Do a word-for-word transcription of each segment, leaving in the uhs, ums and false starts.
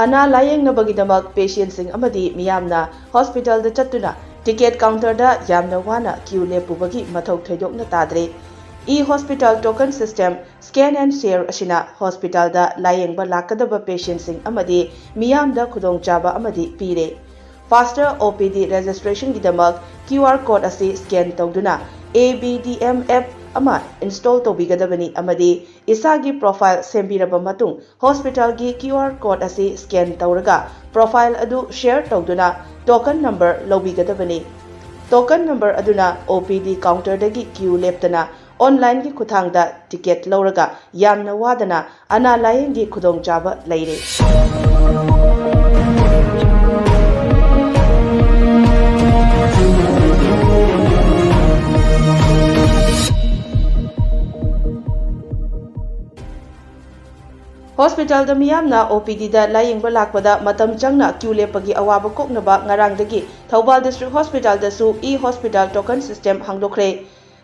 ꯑꯅꯥ ꯂꯥꯌꯦꯡꯅꯕꯒꯤꯗꯃꯛ ꯄꯦꯁꯦꯟꯁꯤꯡ ꯑꯃꯗꯤ ꯃꯤꯌꯥꯝꯅ ꯍꯣꯁꯄꯤꯇꯥꯜꯗ ꯆꯠꯇꯨꯅ ꯇꯤꯀꯦꯠ ꯀꯥꯎꯟꯇꯔꯗ ꯌꯥꯝꯅ ꯋꯥꯅ ꯀ꯭ꯌꯨ ꯂꯦꯞꯄꯨꯕꯒꯤ ꯃꯊꯧ ꯊꯣꯏꯗꯣꯛꯅ ꯇꯥꯗ꯭ꯔꯦ꯫ E hospital token system scan and share ꯑꯁꯤꯅ ꯍꯣꯁꯄꯤꯇꯥꯜꯗ ꯂꯥꯌꯦꯡꯕ ꯂꯥꯛꯀꯗꯕ ꯄꯦꯁꯦꯟꯁꯤꯡ ꯑꯃꯗꯤ ꯃꯤꯌꯥꯝꯗ ꯈꯨꯗꯣꯡꯆꯥꯕ ꯑꯃꯗꯤ ꯄꯤꯔꯦ꯫ ꯐꯥꯁꯇꯔ ꯑꯣ ꯄꯤ ꯗꯤ ꯔꯦꯖꯤꯁꯇ꯭ꯔꯦꯁꯟꯒꯤꯗꯃꯛ ꯀ꯭ꯌꯨ ꯑꯥꯔ ꯀꯣꯗ ꯑꯁꯤ ꯁ꯭ꯀꯦꯟ ꯇꯧꯗꯨꯅ A B D M app ꯑꯃ ꯏꯟꯁꯇꯣꯜ ꯇꯧꯕꯤꯒꯗꯕꯅꯤ ꯑꯃꯗꯤ ꯏꯁꯥꯒꯤ ꯄ꯭ꯔꯣꯐꯥꯏꯜ ꯁꯦꯝꯕꯤꯔꯕ ꯃꯇꯨꯡ ꯍꯣꯁꯄꯤꯇꯥꯜꯒꯤ ꯀ꯭ꯌꯨ ꯑꯥꯔ ꯀꯣꯗ ꯑꯁꯤ ꯁ꯭ꯀꯦꯟ ꯇꯧꯔꯒ ꯄ꯭ꯔꯣꯐꯥꯏꯜ ꯑꯗꯨ ꯁꯦꯌꯔ ꯇꯧꯗꯨꯅ ꯇꯣꯀꯟ ꯅꯝꯕꯔ ꯂꯧꯕꯤꯒꯗꯕꯅꯤ꯫ ꯇꯣꯀꯟ ꯅꯝꯕꯔ ꯑꯗꯨꯅ ꯑꯣ ꯄꯤ ꯗꯤ ꯀꯥꯎꯟꯇꯔꯗꯒꯤ ꯀ꯭ꯌꯨ ꯂꯦꯞꯇꯅ ꯑꯣꯟꯂꯥꯏꯟꯒꯤ ꯈꯨꯠꯊꯥꯡꯗ ꯇꯤꯀꯦꯠ ꯂꯧꯔꯒ ꯌꯥꯝꯅ ꯋꯥꯗꯅ ꯑꯅꯥ ꯂꯥꯌꯦꯡꯒꯤ ꯈꯨꯗꯣꯡꯆꯥꯕ ꯂꯩꯔꯦ꯫ ꯍꯣꯁꯄꯤꯇꯥꯜꯗ ꯃꯤꯌꯥꯝꯅ ꯑꯣ ꯄꯤ ꯗꯤꯗ ꯂꯥꯌꯦꯡꯕ ꯂꯥꯛꯄꯗ ꯃꯇꯝ ꯆꯪꯅ ꯀ꯭ꯌꯨ ꯂꯦꯞꯄꯒꯤ ꯑꯋꯥꯕ ꯀꯣꯛꯅꯕ ꯉꯔꯥꯡꯗꯒꯤ ꯊꯧꯕꯥꯜ ꯗꯤꯁꯇ꯭ꯔꯤꯛ ꯍꯣꯁꯄꯤꯇꯥꯜꯗꯁꯨ ꯏ ꯍꯣꯁꯄꯤꯇꯥꯜ ꯇꯣꯀꯟ ꯁꯤꯁꯇꯦꯝ ꯍꯥꯡꯗꯣꯛꯈ꯭ꯔꯦ꯫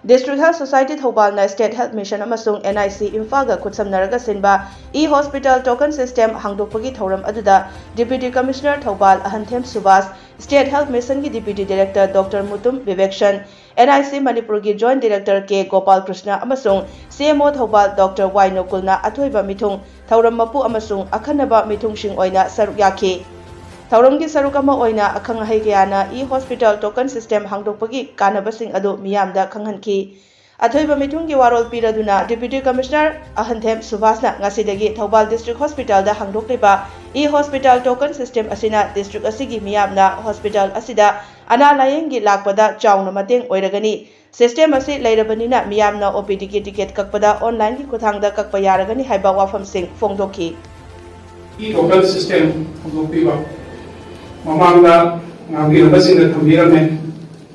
ꯗꯤꯁꯇ꯭ꯔꯤꯛ ꯍꯦꯜꯊ ꯁꯣꯁꯥꯏꯇꯤ ꯊꯧꯕꯥꯜꯅ ꯁ꯭ꯇꯦꯠ ꯍꯦꯜꯊ ꯃꯤꯁꯟ ꯑꯃꯁꯨꯡ ꯑꯦꯟ ꯑꯥꯏ ꯁꯤ ꯏꯝꯐꯥꯜꯒ ꯈꯨꯠꯁꯝꯅꯔꯒ ꯁꯤꯟꯕ ꯏ ꯍꯣꯁꯄꯤꯇꯥꯜ ꯇꯣꯀꯟ ꯁꯤꯁꯇꯦꯝ ꯍꯥꯡꯗꯣꯛꯄꯒꯤ ꯊꯧꯔꯝ ꯑꯗꯨꯗ ꯗꯤꯄ꯭ꯌꯨꯇꯤ ꯀꯃꯤꯁꯅꯔ ꯊꯧꯕꯥꯜ ꯑꯍꯟꯊꯦꯝ ꯁꯨꯕꯥꯁ, ꯁ꯭ꯇꯦꯠ ꯍꯦꯜꯊ ꯃꯤꯁꯟꯒꯤ deputy director doctor Mutum Bibekson, N I C ꯃꯅꯤꯄꯨꯔꯒꯤ joint director K Gopal Krishna ꯑꯃꯁꯨꯡ C M O Thoubal doctor ꯋꯥꯏ ꯅꯣꯀꯨꯜꯅ ꯑꯊꯣꯏꯕ ꯃꯤꯊꯨꯡ, ꯊꯧꯔꯝ ꯃꯄꯨ ꯑꯃꯁꯨꯡ ꯑꯈꯟꯅꯕ ꯃꯤꯊꯨꯡꯁꯤꯡ ꯑꯣꯏꯅ ꯁꯔꯨꯛ ꯌꯥꯈꯤ꯫ ꯊꯧꯔꯝꯒꯤ ꯁꯔꯨꯛ ꯑꯃ ꯑꯣꯏꯅ ꯑꯈꯪ ꯑꯍꯩ ꯀꯌꯥꯅ ꯏ ꯍꯣꯁꯄꯤꯇꯥꯜ ꯇꯣꯀꯟ ꯁꯤꯁꯇꯦꯝ ꯍꯥꯡꯗꯣꯛꯄꯒꯤ ꯀꯥꯟꯅꯕꯁꯤꯡ ꯑꯗꯨ ꯃꯤꯌꯥꯝꯗ ꯈꯪꯍꯟꯈꯤ꯫ ꯑꯊꯣꯏꯕ ꯃꯤꯊꯨꯡꯒꯤ ꯋꯥꯔꯣꯜ ꯄꯤꯔꯗꯨꯅ ꯗꯤꯄ꯭ꯌꯨꯇꯤ ꯀꯃꯤꯁꯅꯔ ꯑꯍꯟꯊꯦꯝ ꯁꯨꯕꯥꯁꯅ ꯉꯁꯤꯗꯒꯤ ꯊꯧꯕꯥꯜ ꯗꯤꯁꯇ꯭ꯔꯤꯛ ꯍꯣꯁꯄꯤꯇꯥꯜꯗ ꯍꯥꯡꯗꯣꯛꯂꯤꯕ ꯏ ꯍꯣꯁꯄꯤꯇꯥꯜ ꯇꯣꯀꯟ ꯁꯤꯁꯇꯦꯝ ꯑꯁꯤꯅ ꯗꯤꯁꯇ꯭ꯔꯤꯛ ꯑꯁꯤꯒꯤ ꯃꯤꯌꯥꯝꯅ ꯍꯣꯁꯄꯤꯇꯥꯜ ꯑꯁꯤꯗ ꯑꯅꯥ ꯂꯥꯌꯦꯡꯒꯤ ꯂꯥꯛꯄꯗ ꯆꯥꯎꯅ ꯃꯇꯦꯡ ꯑꯣꯏꯔꯒꯅꯤ꯫ ꯁꯤꯁꯇꯦꯝ ꯑꯁꯤ ꯂꯩꯔꯕꯅꯤꯅ ꯃꯤꯌꯥꯝꯅ ꯑꯣ ꯄꯤ ꯗꯤꯒꯤ ꯇꯤꯀꯦꯠ ꯀꯛꯄꯗ ꯑꯣꯟꯂꯥꯏꯟꯒꯤ ꯈꯨꯠꯊꯥꯡꯗ ꯀꯛꯄ ꯌꯥꯔꯒꯅꯤ ꯍꯥꯏꯕ ꯋꯥꯐꯝꯁꯤꯡ ꯐꯣꯡꯗꯣꯛꯈꯤ꯫ ꯏ ꯇꯣꯀꯟ ꯁꯤꯁꯇꯦꯝ ꯍꯧꯗꯣꯛꯄꯤꯕ ꯃꯃꯥꯡꯗ ꯉꯥꯡꯕꯤꯔꯝꯕꯁꯤꯡꯅ ꯊꯝꯕꯤꯔꯝꯃꯦ꯫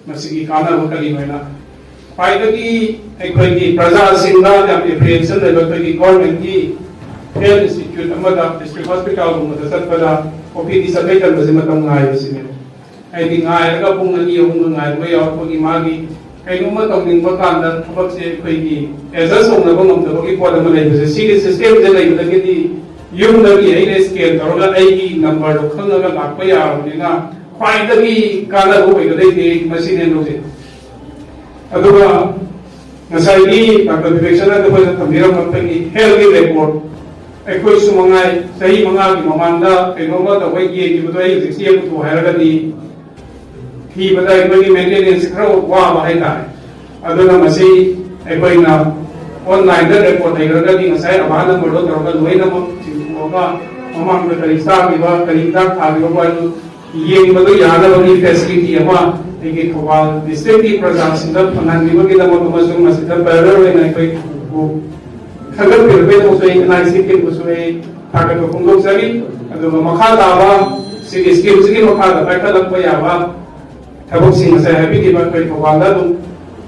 ꯃꯁꯤꯒꯤ ꯀꯥꯟꯅꯕ ꯀꯔꯤꯅꯣ ꯍꯥꯏꯅ ꯈ꯭ꯋꯥꯏꯗꯒꯤ ꯑꯩꯈꯣꯏꯒꯤ ꯄ꯭ꯔꯖꯥꯁꯤꯡꯗ ꯌꯥꯝ ꯑꯦꯄ꯭ꯔꯤꯌꯦꯁꯟ ꯂꯩꯕ ꯑꯩꯈꯣꯏꯒꯤ ꯒꯣꯔꯃꯦꯟꯒꯤ ꯍꯦꯜꯊ ꯏꯟꯁꯇꯤꯇ꯭ꯌꯨꯠ ꯑꯃꯗ ꯗꯤꯁꯇ꯭ꯔꯤꯛ ꯍꯣꯁꯄꯤꯇꯥꯜꯒꯨꯝꯕꯗ ꯆꯠꯄꯗ ꯑꯣ ꯄꯤ ꯗꯤ ꯆꯠꯄꯩ ꯇꯟꯕꯁꯤ ꯃꯇꯝ ꯉꯥꯏꯕꯁꯤꯅꯦ꯫ ꯍꯥꯏꯗꯤ ꯉꯥꯏꯔꯒ ꯄꯨꯡ ꯑꯅꯤ ꯑꯍꯨꯝꯒ ꯉꯥꯏꯕꯒ ꯌꯥꯎꯔꯛꯄꯒꯤ ꯃꯥꯒꯤ ꯀꯩꯅꯣꯝꯃ ꯇꯧꯅꯤꯡꯕ ꯀꯥꯟꯗ ꯊꯕꯛꯁꯦ ꯑꯩꯈꯣꯏꯒꯤ ꯑꯦꯗꯖꯁ ꯇꯧꯅꯕ ꯉꯝꯗꯕꯒꯤ ꯄꯣꯠ ꯑꯃ ꯂꯩꯕꯁꯦ ꯁꯤꯒꯤ ꯁꯤꯁꯇꯦꯝꯁꯦ ꯂꯩꯕꯗꯒꯤꯗꯤ ꯌꯨꯝꯗꯒꯤ ꯑꯩꯅ ꯁ꯭ꯀꯦꯟ ꯇꯧꯔꯒ ꯑꯩꯒꯤ ꯅꯝꯕꯔꯗꯣ ꯈꯪꯉꯒ ꯂꯥꯛꯄ ꯌꯥꯔꯕꯅꯤꯅ ꯈ꯭ꯋꯥꯏꯗꯒꯤ ꯀꯥꯟꯅꯕ ꯑꯣꯏꯒꯗꯣꯏꯗꯤ ꯃꯁꯤꯅꯦꯅ ꯂꯧꯖꯩ꯫ ꯑꯗꯨꯒ ꯉꯁꯥꯏꯒꯤ ꯗꯥꯛꯇꯔ ꯕꯤꯕꯦꯛꯁꯟꯅ ꯑꯩꯈꯣꯏꯗ ꯊꯝꯕꯤꯔꯝꯕ ꯑꯩꯈꯣꯏꯒꯤ ꯍꯦꯜꯊꯀꯤ ꯔꯦꯀꯣꯔꯗ, ꯑꯩꯈꯣꯏꯁꯨ ꯃꯉꯥꯏ ꯆꯍꯤ ꯃꯉꯥꯒꯤ ꯃꯃꯥꯡꯗ ꯀꯩꯅꯣꯝꯃ ꯇꯧꯕ ꯌꯦꯡꯈꯤꯕꯗꯣ ꯑꯩ ꯍꯧꯖꯤꯛ ꯆꯦ ꯄꯨꯊꯣꯛ ꯍꯥꯏꯔꯒꯗꯤ ꯊꯤꯕꯗ ꯑꯩꯈꯣꯏꯒꯤ ꯃꯦꯟꯇꯦꯅꯦꯟꯁ ꯈꯔ ꯋꯥꯕ ꯍꯥꯏꯇꯥꯔꯦ꯫ ꯑꯗꯨꯅ ꯃꯁꯤ ꯑꯩꯈꯣꯏꯅ ꯑꯣꯟꯂꯥꯏꯟꯗ ꯔꯦꯀꯣꯔꯗ ꯂꯩꯈ꯭ꯔꯒꯗꯤ ꯉꯁꯥꯏ ꯑꯕꯥ ꯅꯝꯕꯔꯗꯣ ꯇꯧꯔꯒ ꯂꯣꯏꯅꯃꯛ ꯆꯤꯡꯊꯣꯛꯑꯒ ꯃꯃꯥꯡꯗ ꯀꯔꯤ ꯆꯥꯈꯤꯕ, ꯀꯔꯤ ꯍꯤꯗꯥꯛ ꯊꯥꯈꯤꯕ ꯍꯥꯏꯗꯨ ꯌꯦꯡꯕꯗꯨ ꯌꯥꯅꯕꯒꯤ ꯐꯦꯁꯤꯂꯤꯇꯤ ꯑꯃ ꯑꯩꯒꯤ ꯊꯧꯕꯥꯜ ꯗꯤꯁꯇ꯭ꯔꯤꯛꯀꯤ ꯄ꯭ꯔꯖꯥꯁꯤꯡꯗ ꯐꯪꯍꯟꯕꯤꯕꯒꯤꯗꯃꯛ ꯑꯃꯁꯨꯡ ꯃꯁꯤꯗ ꯄꯦꯔꯦꯂꯦꯜ ꯑꯣꯏꯅ ꯑꯩꯈꯣꯏꯕꯨ ꯈꯟꯒꯠꯄꯤꯔꯛꯄꯒꯤꯗꯃꯛꯁꯨ ꯑꯩ ꯑꯦꯟ ꯑꯥꯏ ꯁꯤ ꯇꯤꯝꯕꯨꯁꯨ ꯑꯩ ꯊꯥꯒꯠꯄ ꯐꯣꯡꯗꯣꯛꯆꯔꯤ꯫ ꯑꯗꯨꯒ ꯃꯈꯥ ꯇꯥꯕ ꯁꯤꯒꯤ ꯁ꯭ꯀꯤꯝꯁꯤꯒꯤ ꯃꯈꯥꯗ ꯄꯥꯏꯈꯠꯂꯛꯄ ꯌꯥꯕ ꯊꯕꯛꯁꯤꯡ ꯉꯁꯥꯏ ꯍꯥꯏꯕꯤꯈꯤꯕ ꯑꯩꯈꯣꯏ ꯊꯧꯕꯥꯜꯗ ꯑꯗꯨꯝ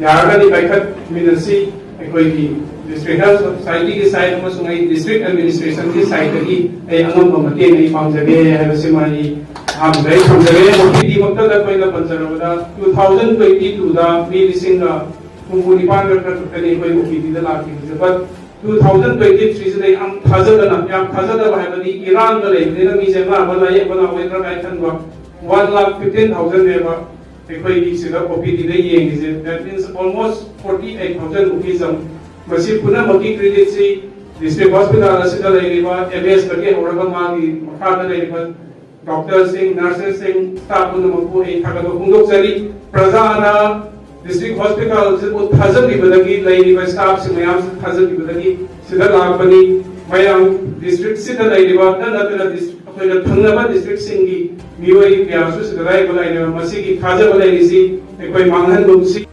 ꯌꯥꯔꯒꯗꯤ ꯄꯥꯏꯈꯠꯃꯤꯟꯅꯁꯤ꯫ ꯑꯩꯈꯣꯏꯒꯤ ꯗꯤꯁꯇ꯭ꯔꯤꯛ ꯍꯦꯜꯊ ꯁꯣꯁꯥꯏꯇꯤꯒꯤ ꯁꯥꯏꯠ ꯑꯃꯁꯨꯡ ꯑꯩ ꯗꯤꯁꯇ꯭ꯔꯤꯛ ꯑꯦꯗꯃꯤꯅꯤꯁꯇ꯭ꯔꯦꯁꯟꯒꯤ ꯁꯥꯏꯠꯇꯒꯤ ꯑꯩ ꯑꯉꯝꯕ ꯃꯇꯦꯡ ꯑꯩ ꯄꯥꯡꯖꯒꯦ ꯍꯥꯏꯕꯁꯤꯃ ꯑꯩ ꯑꯍꯥꯟꯕꯗ ꯑꯩ ꯊꯝꯖꯒꯦ꯫ ꯑꯣ ꯄꯤ ꯗꯤ ꯃꯛꯇꯗ ꯑꯩꯈꯣꯏꯅ ꯄꯟꯖꯔꯕꯗ, ꯇꯨ ꯊꯥꯎꯖꯟ ꯇ꯭ꯋꯦꯟꯇꯤ ꯇꯨꯗ ꯃꯤ ꯂꯤꯁꯤꯡꯒ ꯍꯨꯝꯐꯨ ꯅꯤꯄꯥꯟꯒ ꯈꯔ ꯈꯛꯇꯅꯤ ꯑꯩꯈꯣꯏ ꯑꯣ ꯄꯤ ꯗꯤꯗ ꯂꯥꯛꯈꯤꯕꯁꯦ꯫ But ꯇꯨ ꯊꯥꯎꯖꯟ ꯇ꯭ꯋꯦꯟꯇꯤ ꯊ꯭ꯔꯤꯁꯤꯗ ꯌꯥꯝ ꯊꯥꯖꯗꯅ, ꯌꯥꯝ ꯊꯥꯖꯗꯕ ꯍꯥꯏꯕꯗꯤ ꯏꯔꯥꯡꯒ ꯂꯩꯕꯅꯤꯅ ꯃꯤꯁꯦ ꯑꯅꯥꯕ ꯂꯥꯏꯌꯦꯡꯕ ꯂꯥꯛꯑꯣꯏꯗ꯭ꯔꯥ ꯀꯥꯏꯅ ꯈꯟꯕ, ꯋꯥꯟ ꯂꯥꯛ ꯐꯤꯐꯇꯤꯟ ꯊꯥꯎꯖꯟꯅꯦꯕ ꯑꯩꯈꯣꯏꯒꯤ ꯁꯤꯗ ꯑꯣ ꯄꯤ ꯗꯤꯗ ꯌꯦꯡꯉꯤꯁꯦ꯫ That means almost forty eight thousand rupees ꯑꯃ꯫ ꯃꯁꯤ ꯄꯨꯝꯅꯃꯛꯀꯤ ꯀ꯭ꯔꯦꯗꯤꯠꯁꯤ ꯗꯤꯁꯇ꯭ꯔꯤꯛ ꯍꯣꯁꯄꯤꯇꯥꯜ ꯑꯁꯤꯗ ꯂꯩꯔꯤꯕ ꯑꯦꯝ ꯑꯦꯁꯇꯒꯤ ꯍꯧꯔꯒ ꯃꯥꯒꯤ ꯃꯈꯥꯗ ꯂꯩꯔꯤꯕ ꯗꯣꯛꯇꯔꯁꯤꯡ, ꯅꯔꯁꯦꯁꯁꯤꯡ, ꯁ꯭ꯇꯥꯐ ꯄꯨꯝꯅꯃꯛꯄꯨ ꯑꯩ ꯊꯥꯒꯠꯄ ꯐꯣꯡꯗꯣꯛꯆꯔꯤ꯫ ꯄ꯭ꯔꯖꯥꯅ ꯗꯤꯁꯇ꯭ꯔꯤꯛ ꯍꯣꯁꯄꯤꯇꯥꯜꯁꯤꯕꯨ ꯊꯥꯖꯕꯤꯕꯗꯒꯤ, ꯂꯩꯔꯤꯕ ꯁ꯭ꯇꯥꯐꯁꯤꯡ ꯃꯌꯥꯝꯁꯤ ꯊꯥꯖꯕꯤꯕꯗꯒꯤ ꯁꯤꯗ ꯂꯥꯛꯄꯅꯤ꯫ ꯃꯌꯥꯝ ꯗꯤꯁꯇ꯭ꯔꯤꯛꯁꯤꯗ ꯂꯩꯔꯤꯕ ꯅꯠ-, ꯅꯠꯇꯅ ꯗꯤꯁ-, ꯑꯩꯈꯣꯏꯅ ꯊꯪꯅꯕ ꯗꯤꯁꯇ꯭ꯔꯤꯛꯁꯤꯡꯒꯤ ꯃꯤꯑꯣꯏ ꯀꯌꯥꯁꯨ ꯁꯤꯗ ꯂꯥꯛꯏꯕ ꯂꯩꯔꯤꯕ ꯃꯁꯤꯒꯤ ꯊꯥꯖꯕ ꯂꯩꯔꯤꯁꯤ ꯑꯩꯈꯣꯏ ꯃꯥꯡꯍꯟꯒꯨꯝꯁꯤ꯫